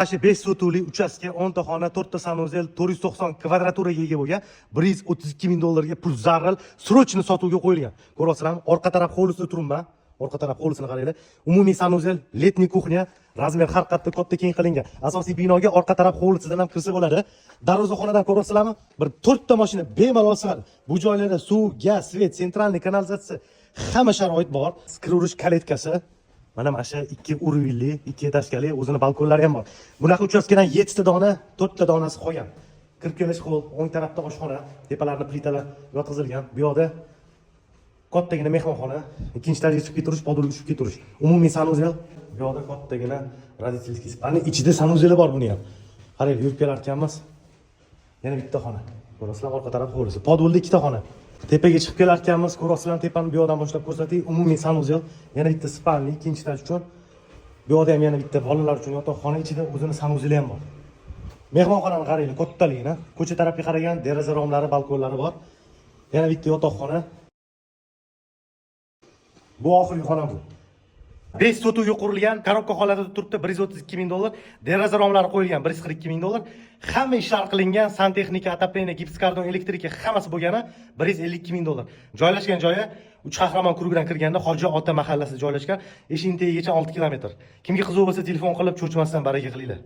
Mana shu 5 sotixli uchastka, 10 ta xona, 4 ta санузел, 490 kvadraturaga ega bo'lgan, 132 ming dollarga pul zaril, срочно sotuvga qo'yilgan. Ko'ryapsizlarmi? Orqa taraf hovlisida turibman. Orqa taraf hovlisini qaranglar. Umumiy санузел, летний кухня, размер har qatda katta, keng qilingan. Asosiy binoga orqa taraf hovlisidan ham kirsa bo'ladi. Darvozaxonadan ko'ryapsizlarmi? Bir 4 ta mashina bemalol sig'adi. Bu joylarda suv, gaz, свет, центральный kanalizatsiya, hamma sharoit bor. Kiraverish калитка si. Mana shu ikki уровень li, ikki этажка li, o'zini balkonlari ham bor. Bunaqa uchastkadan 7 ta dona, 4 ta donasi qolgan. Kirib kelish холл, o'ng tarafda oshxona, tepalarida plitalar yotqizilgan. Bu yoqda kattagina mehmonxona, ikkinchi etajga chiqib ketirish, подвал ga tushib ketirish. Umumiy санузел, bu yoqda kattagina родительский спальня, ichida санузел i bor buni ham. Qarang, yurib kelar ekanmiz. Yana bitta xona. Ko'rasizlar, orqa taraf hovlisi. Подвал da ikkita xona. Tepaga chiqib kelar ekanmiz, ko'rasizlar, tepani bu yoqdan boshlab ko'rsatay. Umumiy санузел, yana bitta спальня, ikkinchi etaj uchun. Bu yoqda ham yana bitta bolalar uchun yotoqxona, ichida o'zini санузел i ham bor. Mehmonxonani qaranglar, kattaligini. Ko'cha tarafga qaragan deraza romlari, balkonlari bor. Yana bitta yotoqxona. Bu oxirgi xona bu. 5 sotixga qurilgan, коробка holatida turibdi, 132 ming dollar. Deraza romlari qo'yilgan, 142 ming dollar. Hamma ishlar qilingan, santexnika, отопление, гипсокартон, электрика, hammasi bo'lgani 152 ming dollar. Joylashgan joyi Uch Qahramon круг idan kirganda Hoji ota mahallasida joylashgan. Eshikning tagigacha 6 kilometr. Kimga qiziq bo'lsa, telefon qilib, cho'chimasdan baraka qilinglar.